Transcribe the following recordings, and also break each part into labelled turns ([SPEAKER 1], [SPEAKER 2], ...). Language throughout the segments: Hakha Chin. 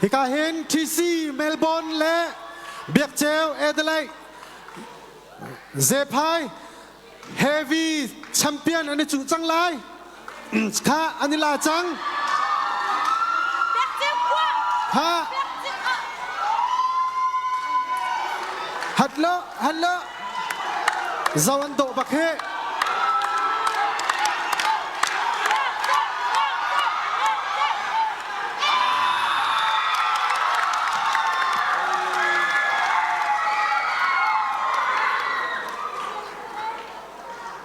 [SPEAKER 1] Hika hin TC Melbourne le Biakceu Adelaide Zephai Heavy champion an i cuh cang lai. Kha an i la cang. Ha. Hat lo, hat lo. Zo an dawh bak hi.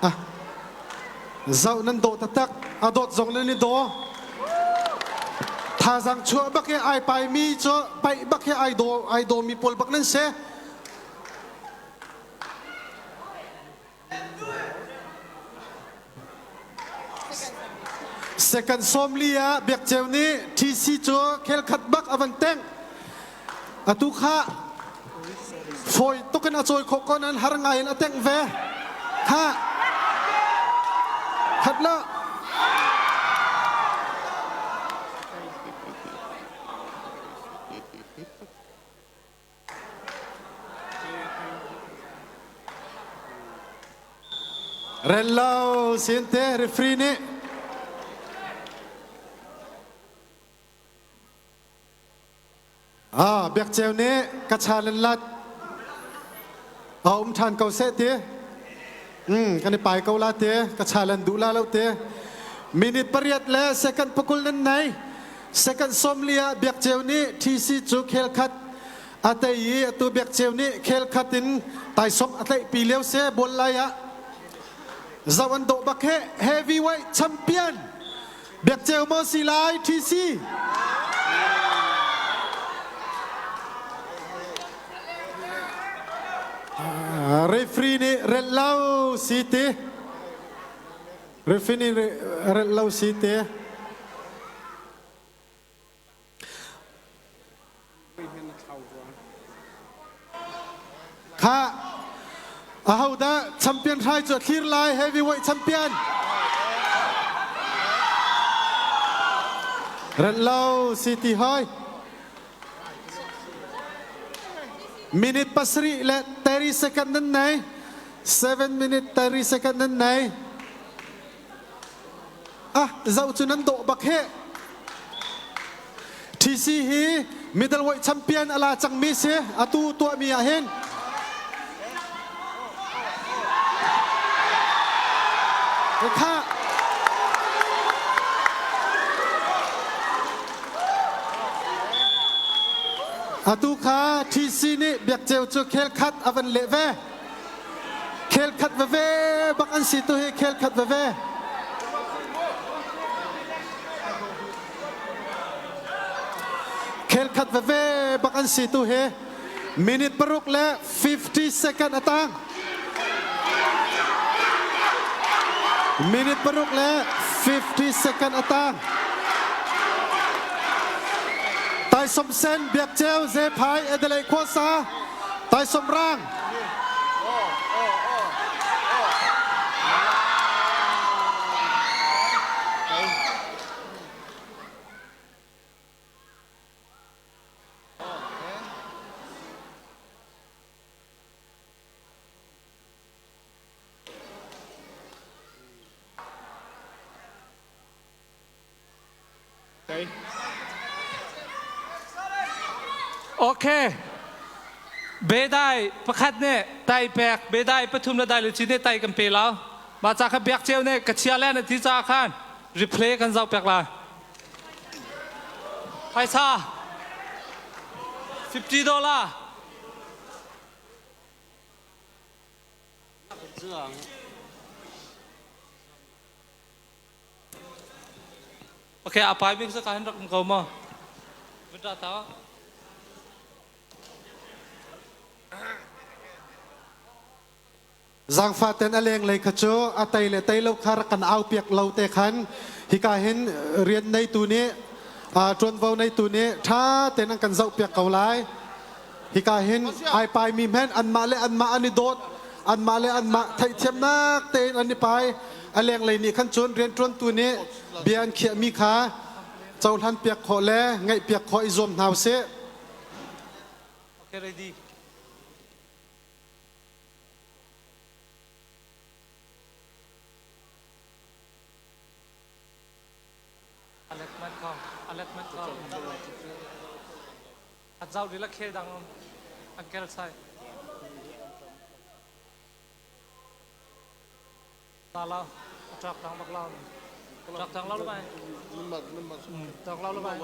[SPEAKER 1] Ah, zoh nan dawh taktak. A dawt zong nan i daw. Thazaang chuah bak hi ai paimi cu paih bak hi ai daw ai dawmi pawl bak nan si. Second 40 ah Biakceu nih TC cu khel khat bak a van tengh. Atu kha fawi tuk in a cawi khawh ko nain har ngai in a tengh ve. Kha khat lo. Rello sinte referee nih Ah, biakceu nih ka challenge lat a um ṭhan ko seh ti. Kan i pai ko la ti. Ka challenge duh la lo ti. Minute 8 le second 20 nan nei. Second 40 ah biakceu nih TC cu khel khat a tei i atu biakceu nih khel khat in taisawm a tlaihpi lio se bual lai ah zoh an dawh bak he heavyweight champion biakceu maw si lai TC Referee nih relh lo si ti Referee nih relh lo si ti Kha ahodah champion hrai cu a thlir lai heavyweight champion Relh lo si ti hoi Minute 7 le 30 second nan nei 7 minute 30 second nan nei Ah, zoh cu nan dawh bak he. TC hi middleweight champion a la cangmi si atu tuahmi ah hin. Kha Atu kha TC nih biakceu cu khel khat a van leh ve. Khel khat veve bak an si tu hi khel khat veve. Khel khat veve bak an si tu hi minute 6 le 50 second a tang. Minute 6 le 50 second a tang. Taisom Sen Biakceu Zephai Adelaide Khuasa Taisom Rang
[SPEAKER 2] Okay. Bedai pakhat nih tai pek, bedai pathum le dai le ci nih tai kan pe lo. Mah ca kha biak ceu nih ka chia le na ti ca khan replay kan zoh pek lai. Phaisa $50. Okay, a pai bik ka hin rak um ko ma. Vita ta.
[SPEAKER 1] Zaangfah ten a lenglei kha cu a tei le tei lo kha rak kan au piak lo te khan hika hin rian neitu nih ṭuanvo neitu nih ṭha tein an kan zoh piak ko lai. Hika hin ai paimi hmenh anmah le anmah an i dawt, anmah le anmah theihthiamnak tein an i pai. A lenglei nih khan cun rianṭuantu nih bia an khiahmi kha Cohlan piak khawh le ngaih piak khawh i zuam hna usih.
[SPEAKER 2] Okay, ready. Alet man ko. Alet man ko. A zau dila khel dang an kel sai. Ta lo. Trak tang bak lo. Trak tang lo lo mai. Trak lo lo mai.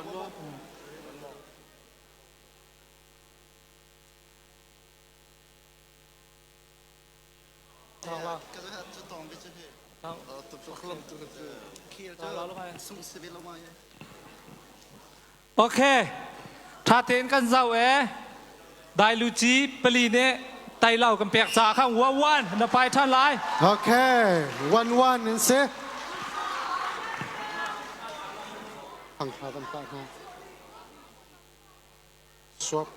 [SPEAKER 2] Ok, ṭha tein kan zoh e. Dailuci pali nih tailo kan pek caah khan 1-1 na pai ṭhan lai.
[SPEAKER 1] Okay, 1-1 in si. Thangtha kan pah hna. Swap.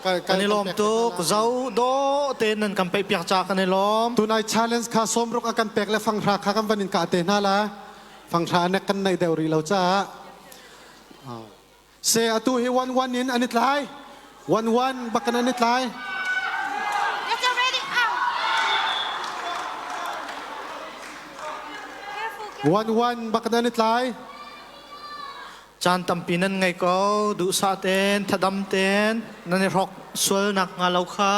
[SPEAKER 3] Kan i lawm tuk. Zo dawh tein nan kan peih piak ca kan i lawm.
[SPEAKER 1] Tunai challenge kha sawmruk a kan pek le fanghra kha kan van in kah te hna la. Fanghra nek kan nei deuh rih lo caah. Se atu hi 1-1 in an i tlai. 1-1 bakan an i tlai.
[SPEAKER 4] It's already out. Careful, careful.
[SPEAKER 1] 1-1 bakan an i tlai.
[SPEAKER 3] Caan tampi nan ngei ko. Duhsah tein, thadam tein nan i hrawk sual nakhnga lo kha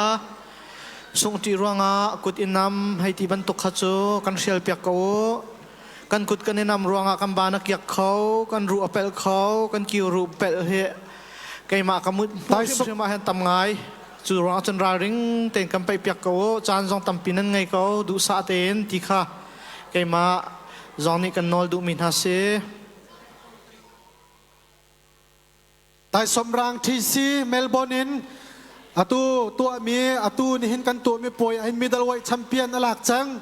[SPEAKER 3] sungṭih ruangah kut i nam hei ti bantuk kha cu kan hrialpiak ko u. Kan kut kan i nam ruangah kan ban a kiak kho, kan ruh a pelh kho, kan kiu ruh pelh hi keimah ka mut hrimhrim ah hin tam ngai. Cu ruangah cun ralring tein kan peihpiak ko u. Caan zong tampi nan ngei ko. Duhsah tein ti kha keimah zong nih kan nawl duhmi hna si.
[SPEAKER 1] Taisawmrang TC Melbourne in atu tuahmi atu nihin kan tuahmi puai ah hin middleweight champion a lak cang.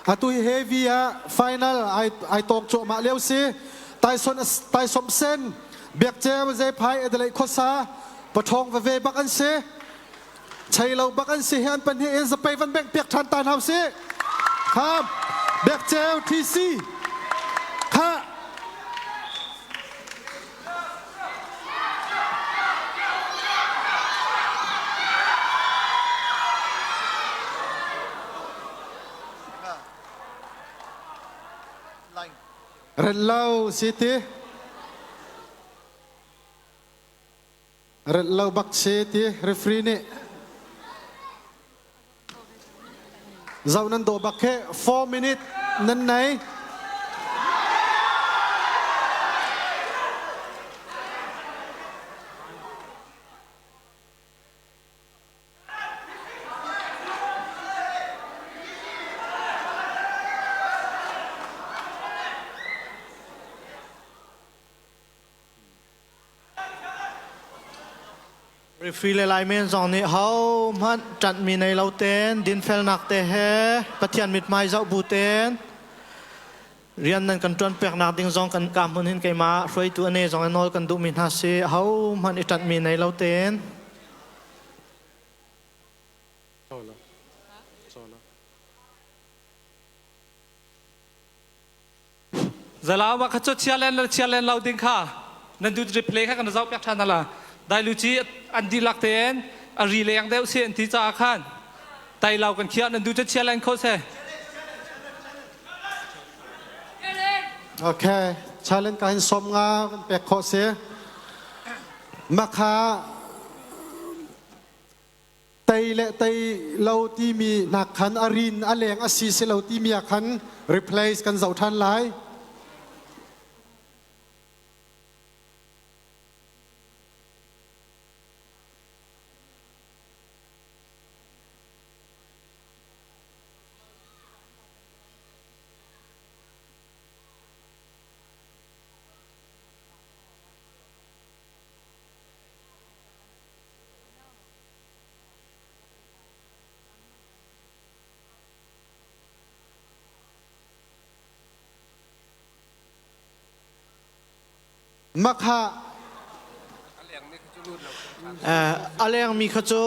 [SPEAKER 1] Atu hi heavy ah final ai ai tawk cuahmah lio si. Tyson Taisom Sen Biakceu Zephai Adelaide khuasa pathawng veve bak an si. Chei lo bak an si hi an pahnih in zapei van bengh piak ṭhan ta hna usih. Kham Biakceu TC kha Rello City Relh lo bak si ti referee nih zoh nan dawh bak he 4 minute nan nei.
[SPEAKER 3] Referee le Laimen zong nih hohmanh ṭanhmi nei lo tein dinfelnak te he Pathian mithmai zoh bu tein rian nan kan ṭuan peknak ding zong kan ka hmun hin keimah hruaitu ane zong in nawl kan duhmi hna si hohmanh i ṭanhmi nei lo tein.
[SPEAKER 2] Zalau ma kha chu chia len lo chia len lo ding kha nan du replay kha kan zau piak than ala dailu chi an di lak tein a ri leng deuh si an ti ca khan tai lo kan khia nan du chu chia len kho se.
[SPEAKER 1] Okay, challenge ka hin som nga kan pek kho si. Makha Tei le tei lo timi nak khan a rin a leng a si si lo timi ah khan replace kan zoh ṭhan lai. Makha
[SPEAKER 3] A lengmi kha cu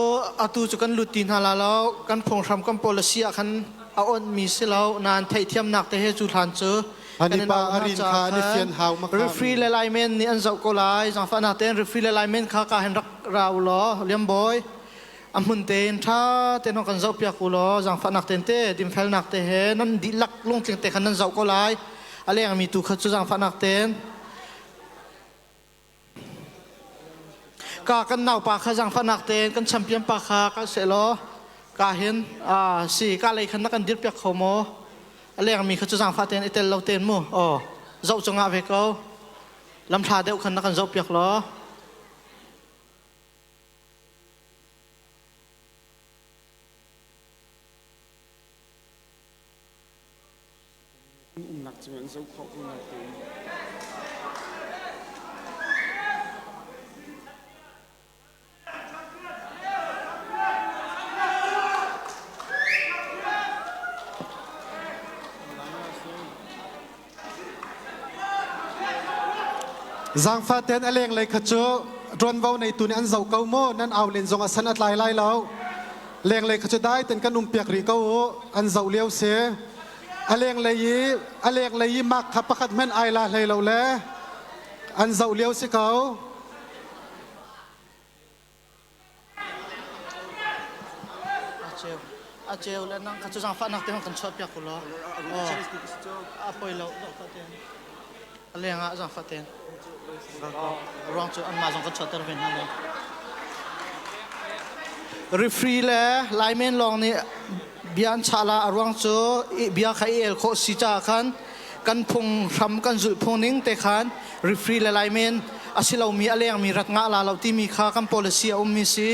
[SPEAKER 3] atu cu kan lut ti hna la lo kan phunghram kan policy ah khan a onhmi si lo nain theihthiamnak te he cu hlan cu.
[SPEAKER 1] Ani pa arin kha ani fian hau ma kha.
[SPEAKER 3] Referee le lineman nih an zoh ko lai. Zangfah na ten referee le lineman kha ka hen rak ra u law Liam Boy a hmun tein ṭha tein hong kan zoh piak u law zangfahnak tein te dinfelnak te he nan dihlak lungtling te khan nan zoh ko lai. A lengmi tu kha cu zangfahnak tein Ka kan naupa kha zaangfahnak tein kan champion pa kha kal sehlaw ka hin si ka lei khan na kan dirpiak kho maw? A lengmi kha cu zaangfah tein i tel lo tein mu. Aw zoh cu ngah ve ko. Lamhla deuh khan na kan zohpiak law.
[SPEAKER 5] An umnak cu an zoh khawh ko nain.
[SPEAKER 1] Zaangfah tein a lenglei kha cu ṭuanvo neitu nih an zoh ko maw? Nan au len zong ah san a tlai lai lo. Lenglei kha cu dai ten kan um piak rih ko u. An zoh lio si. A lenglei i a lenglei i mak kha pakhat hmanh ai la hlei lo le an zoh lio si ko.
[SPEAKER 3] A cheu a cheu le nang kha cu zaangfahnak te kan chuah piak u law. A poi lo zaangfah tein. A leng ah zaangfah tein. Ruang cu anmah zong kan chuahter ve hna lai. Referee le lineman lawng nih bia an chah la a ruang cu bia kha i el khawh si caah khan kan phung hram kan zulh phung ning te khan referee le lineman a si lomi a lengmi rat ngah la lo timi kha kan policy a ummi si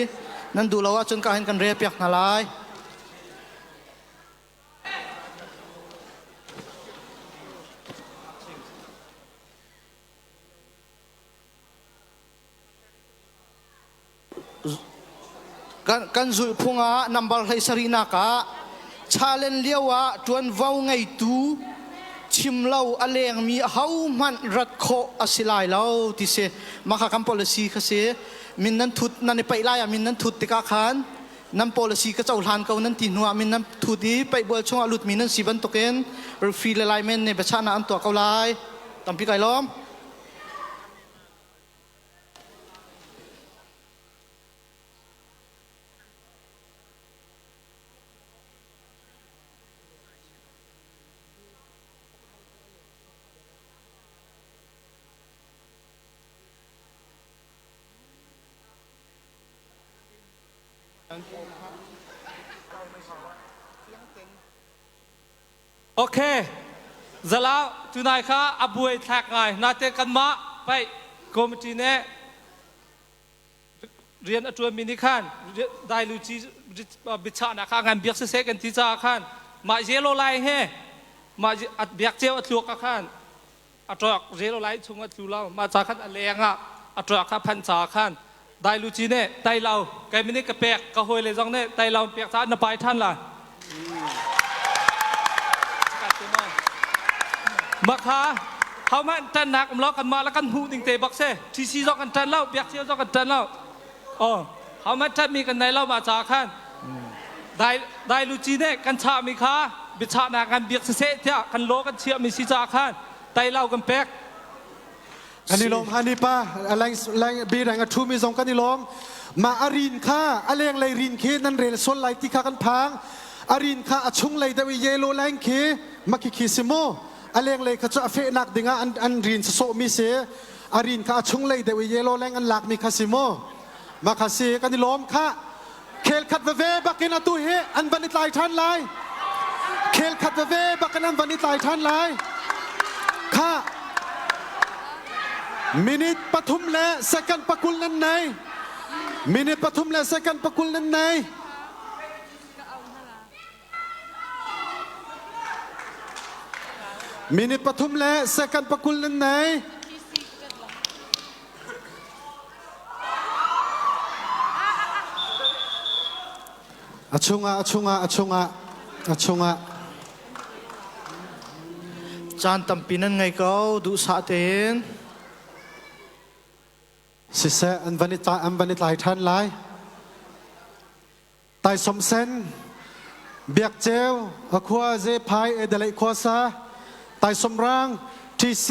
[SPEAKER 3] nan duh lo ahcun ka hin kan rel piak hna lai. Kan zulhphung ah number 17 nak ah challenge lio ah ṭuanvo ngeitu chim lo a lengmi ahohmanh rat khawh a si lai lo ti si. Mah kha kan policy kha si. Min nan thut nan i paih lai ah min nan thut tikah khan nan policy ka cohlan ko nan ti hnu ah min nan thut i paihbual chungah lutmi nan si bantukin referee le lineman nih biachahnak an tuah ko lai. Tampi kai lawm.
[SPEAKER 2] Ok. Zalau tunai kha a buai thlak ngai. Nate kanmah paih committee nih rian a ṭuanmi nih khan dailuci biachahnak kha ngan biak siseh kan ti caah khan mah yellow line he mah biak ceu a tluak ah khan a ṭawk yellow line chung a tlu lo mah ca khan a leng ah a ṭawk kha phanh caah khan dailuci nih tai lo kei nih ka pek ka hawi le zong nih tai lo pek caah na pai ṭhan lai mah kha hohmanh ṭannak um lo kanmah le kan hmuh ning te bak si TC zong kan ṭan lo biak cio zong kan ṭan lo oh hohmanh ṭanmi kan nei lo mah caah khan dai dai luci nih kan chahmi kha biachahnak kan biak siseh tiah kan law kan chiahmi si caah khan tai lo kan pek
[SPEAKER 1] Kan i lawm hani pa lang lang bi reng a ṭhumi zong kan i lawm. Mah a rin kha a lenglei rin khi nan rel sual lai ti kha kan phang. A rin kha a chunglei deuh i yellow line khi makhi khi si mu. A lenglei kha cu a fehnak dingah an an rin sawhmi si. A rin kha a chunglei deuh i yellow line an lakmi kha si mu. Mah kha si kan i lawm kha. Khel khat veve bakin atu hi an van i tlai ṭhan lai. Khel khat veve bakin an van i tlai ṭhan lai. Kha minute 3 le second 20 nan nei. Minute 3 le second 20 nan nei. Minute 3 le second 20 nan nei. A chungah, a chungah, a chungah, a chungah.
[SPEAKER 3] Caan tampi nan ngei ko, duhsah tein.
[SPEAKER 1] Siseh, an van i an van i tlai ṭhan lai. Taisom sen, Biakceu, a khua Zephai Edalei khuasa. Taisawmrang TC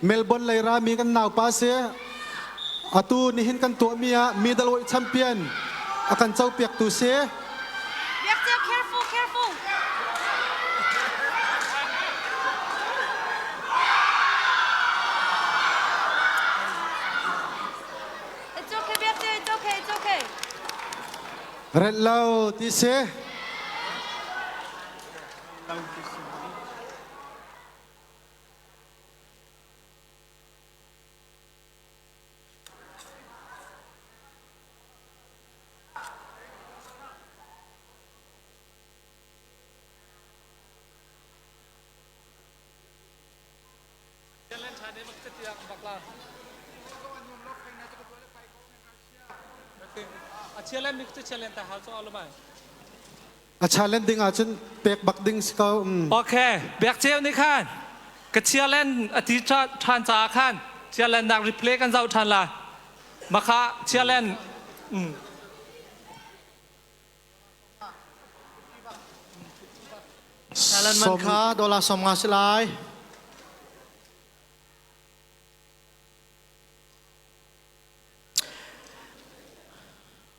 [SPEAKER 1] Melbourne lei rami kan naupa si. Atu nihin kan tuahmi ah middleweight champion a kan copiaktu si.
[SPEAKER 4] Biak Ceu, careful, careful. It's okay, Biak Ceu, it's okay, it's okay.
[SPEAKER 1] Relh lo ti si. A challenge ding ahcun pek bak ding si ko.
[SPEAKER 2] Okay, biak ceu nih khan ka challenge a ti ṭhan caah khan challenge nak replay kan zoh ṭhan lai. Makha challenge
[SPEAKER 3] Challenge man kha dollar 50 si lai.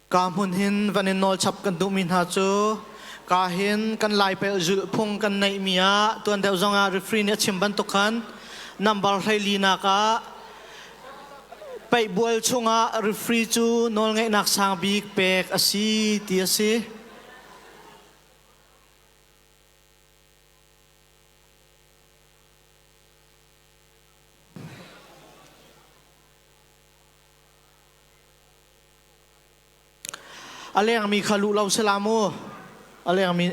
[SPEAKER 3] Ka hmun hin van in nawl chap kan duhmi hna cu ka hin kan Laipel zulhphung kan neihmi ah tuan deuh zong ah referee nih a chim bantuk khan number 14 nak ah paihbual chungah referee cu nawlngeihnak sang bik pek a si ti a si. A lengmi kha luh lo sela mu. A lengmi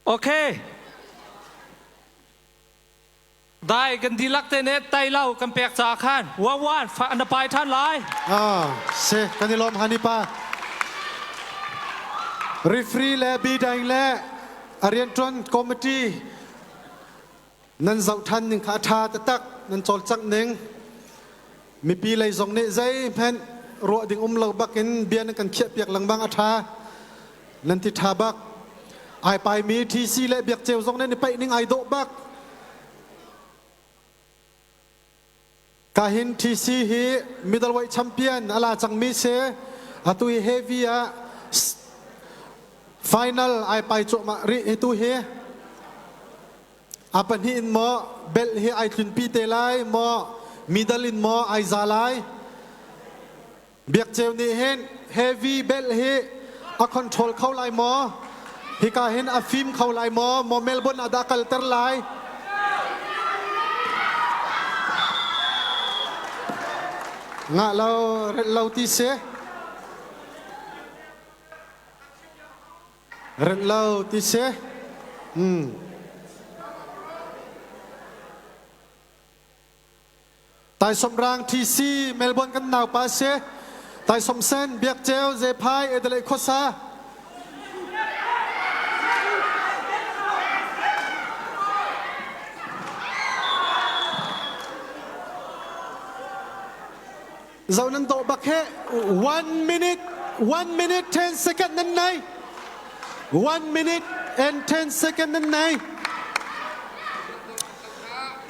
[SPEAKER 2] Okay. Dai kan dihlak te ne tai lo kan pek ca khan wan wan fa na pai than lai.
[SPEAKER 1] Ah, se kan i lawm hani pa. Referee le bidaing le a riantuan committee Nan zoh ṭhan ning kha a ṭha taktak, nan cawlcangh ning. Mipi lei zong nih zeihmanh ruah ding um lo bakin bia nan kan khiahpiak lengmang a ṭha. Nan ti ṭha bak. Ai paimi TC le Biakceu zong nih ni paih ning ai dawh bak. Kahin TC hi middleweight champion a la cangmi si. Atu hi heavy ah final ai pai cuahmah rih hi tu hi. A pahnih in maw belt hi ai tlunpi te lai maw middle in maw ai za lai. Biakceu nih hin heavy belt hi a control kho lai maw? Hika hin a fim kho lai maw? Maw Melbourne ah dah kalter lai? Ngah lo, relh lo ti si. Relh lo ti si. Hmm. Taisawmrang TC Melbourne kan naupa si. Taisawm Sen Biakceu Zephai Adelaide khuasa. Zo nan dawh bak he 1 minute 1 minute 10 second nan nei 1 minute and 10 second nan nei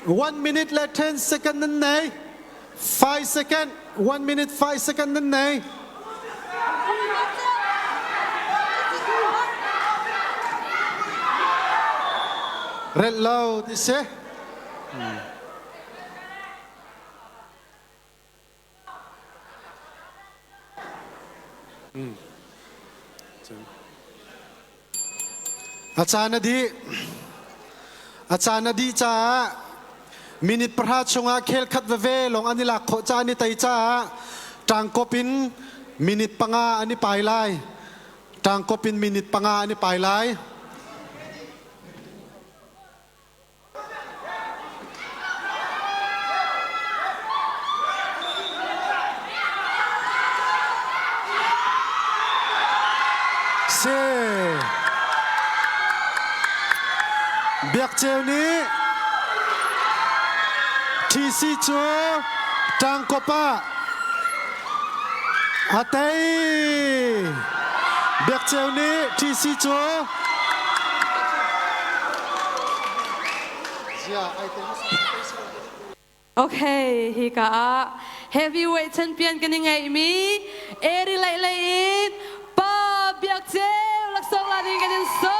[SPEAKER 1] 1 minute le 10 second nan nei 5 second 1 minute 5 second nan nei Relh lo ti si. A caan a dih. A caan a dih caah minute 10 chungah khel khat veve lawng an i lak khawh caah an i tei caah ṭangkawp in minute 5 an i pai lai. Ṭangkawp in minute 5 an i pai lai. Si. Biak Ceu nih TC cu ṭangkop ah a tei. Biak Ceu nih TC cu
[SPEAKER 6] Okay, hika ah heavyweight champion kan i ngeihmi Eri Lei Lei in Pa Biak Ceu laksawng la ding kan in sawm.